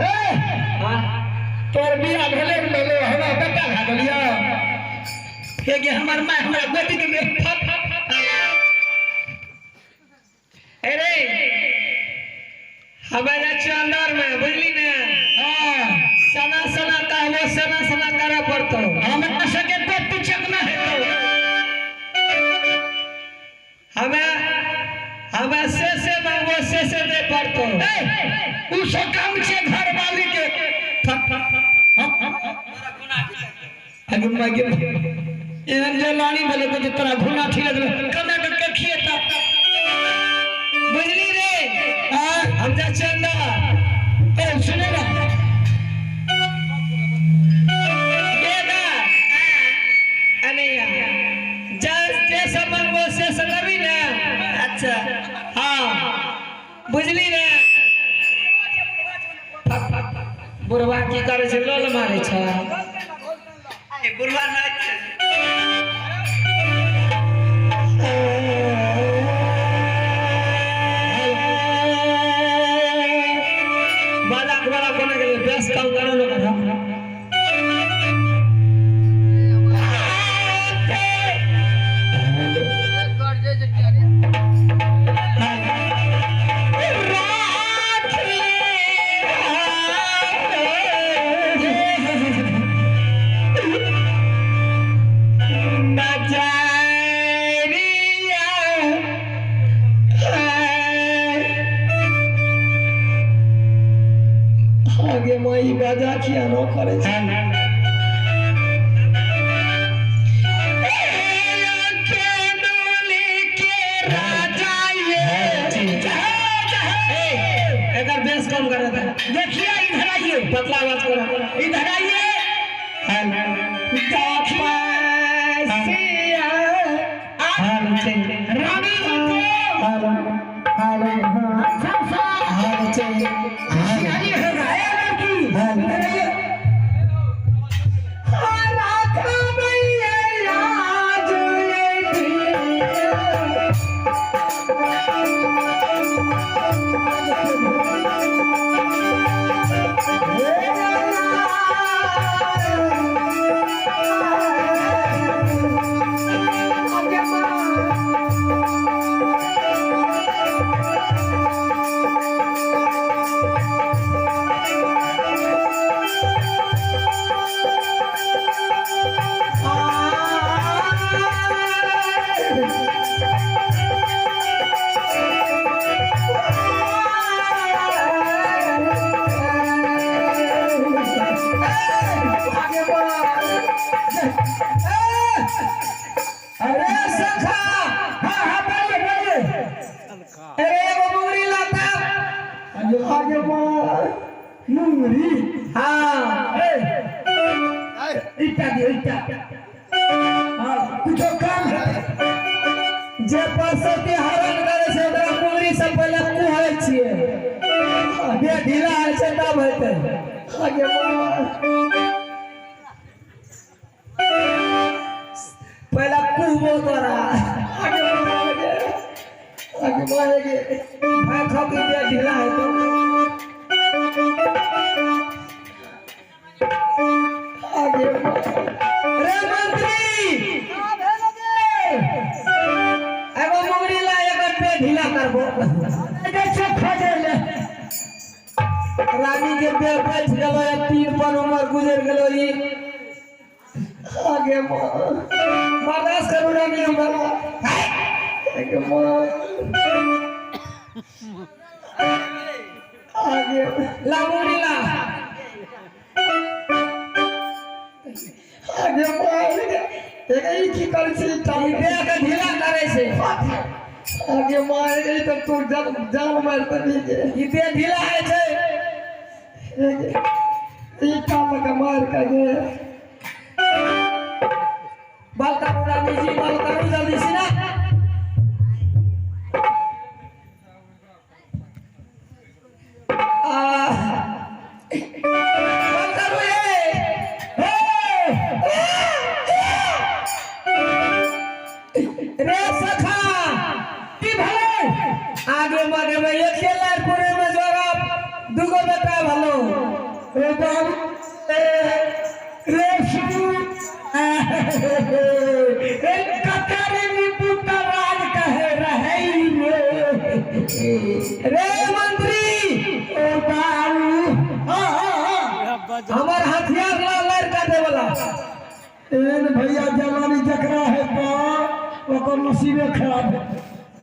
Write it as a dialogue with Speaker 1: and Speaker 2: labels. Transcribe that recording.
Speaker 1: ए
Speaker 2: हाँ
Speaker 1: तोर बियाह भेलै कि नहि हमरा बेटा भए गेलियै।
Speaker 2: हे गे हमर माय हमरा गोदी के में फप। अरे हमारा चंदर में बुझली ने।
Speaker 1: हाँ।
Speaker 2: सना सना कहबो सना सना करे पड़तो।
Speaker 1: हमरा सबके पेट चकना हेतौ।
Speaker 2: हमें हमें से से मांगबो से से दे पड़तो।
Speaker 1: ए उ सब काम छै घरवाली के।
Speaker 2: अगे मागे एहन जे लानी भेलै तऽ तोरा घुना ठिले देबै कना के के खिएता बुझली रे।
Speaker 1: हाँ।
Speaker 2: हम जा चंदा।
Speaker 1: ए सुने ना।
Speaker 2: गेदा अनैया जे सब मांगबो से सब करबी ने।
Speaker 3: अच्छा।
Speaker 2: हाँ बुझली ने। बुढ़वा की करे छै लोल मारे छै।
Speaker 3: ए बुढ़वा नहि छै।
Speaker 2: बाजा के बड़ा कोना गेलै बेस काम करो लोग। आगे माई बाजा किया न करे छै। एकर बेस कम करे दे।
Speaker 1: देखिए इधर आइए।
Speaker 2: पतला आवाज करो।
Speaker 1: इधर आइए। रानी जी को अच्छा सा होशियारी होगा। ए लड़की इधर आइए।
Speaker 2: अरे सखा।
Speaker 1: हाँ हाँ बोलिए बोलिए।
Speaker 2: अरे एगो मुंगरी लाता।
Speaker 1: आगे माँ मुंगरी।
Speaker 2: हाँ।
Speaker 1: ए ईटा दियो ईटा। हाँ कुछो काम है।
Speaker 2: जे परसती हरण करे छै ओकरा मुंगरी से पहिले कुहै छियै। देह ढीला होइ छै तब हेतै।
Speaker 1: आगे माँ
Speaker 2: पहिले कुहबो तोरा।
Speaker 1: आगे माँ आगे आगे माँ आगे।
Speaker 2: भाई खातिर देह ढीला हेतौ।
Speaker 1: आगे माँ।
Speaker 2: रे मंत्री एगो मुंगरी ला एकर पेट ढीला करबो।
Speaker 1: देखो खोजे ले।
Speaker 2: रानी के देह बैठ गेलो या 3 पर उमर गुजर गेलो ई।
Speaker 1: आगे माँ
Speaker 2: बर्दाश्त करू रानी हमर।
Speaker 1: आगे माँ आगे
Speaker 2: ला मुंगरी ला।
Speaker 1: आगे माँ आगे ई की करै छी?
Speaker 2: ई देह के ढीला करे छै।
Speaker 1: आगे माँ आगे तऽ तू जान जान मारि देबही गे।
Speaker 2: ई देह ढीला होइ छै।
Speaker 1: ई काम के मार के गे।
Speaker 2: बाल काटू रानी जी बाल काटू जल्दी से ना। आ बाल काटू ये। रे सखा
Speaker 1: की भेलै?
Speaker 2: आगे मागे में एक खेला पूरे में जोड़ा 2 दूगो बेटा भलो।
Speaker 1: ए बाबू ए रे सुन ए कतरी भी पुत्र राज कहे रहे रे।
Speaker 2: रे मंत्री
Speaker 1: ओ बाबू हाँ हाँ हाँ
Speaker 2: हमर हथियार ला लड़ काटे वाला।
Speaker 1: एहन भैया जवानी जकरा है तो ओकर नसीबे खराब है।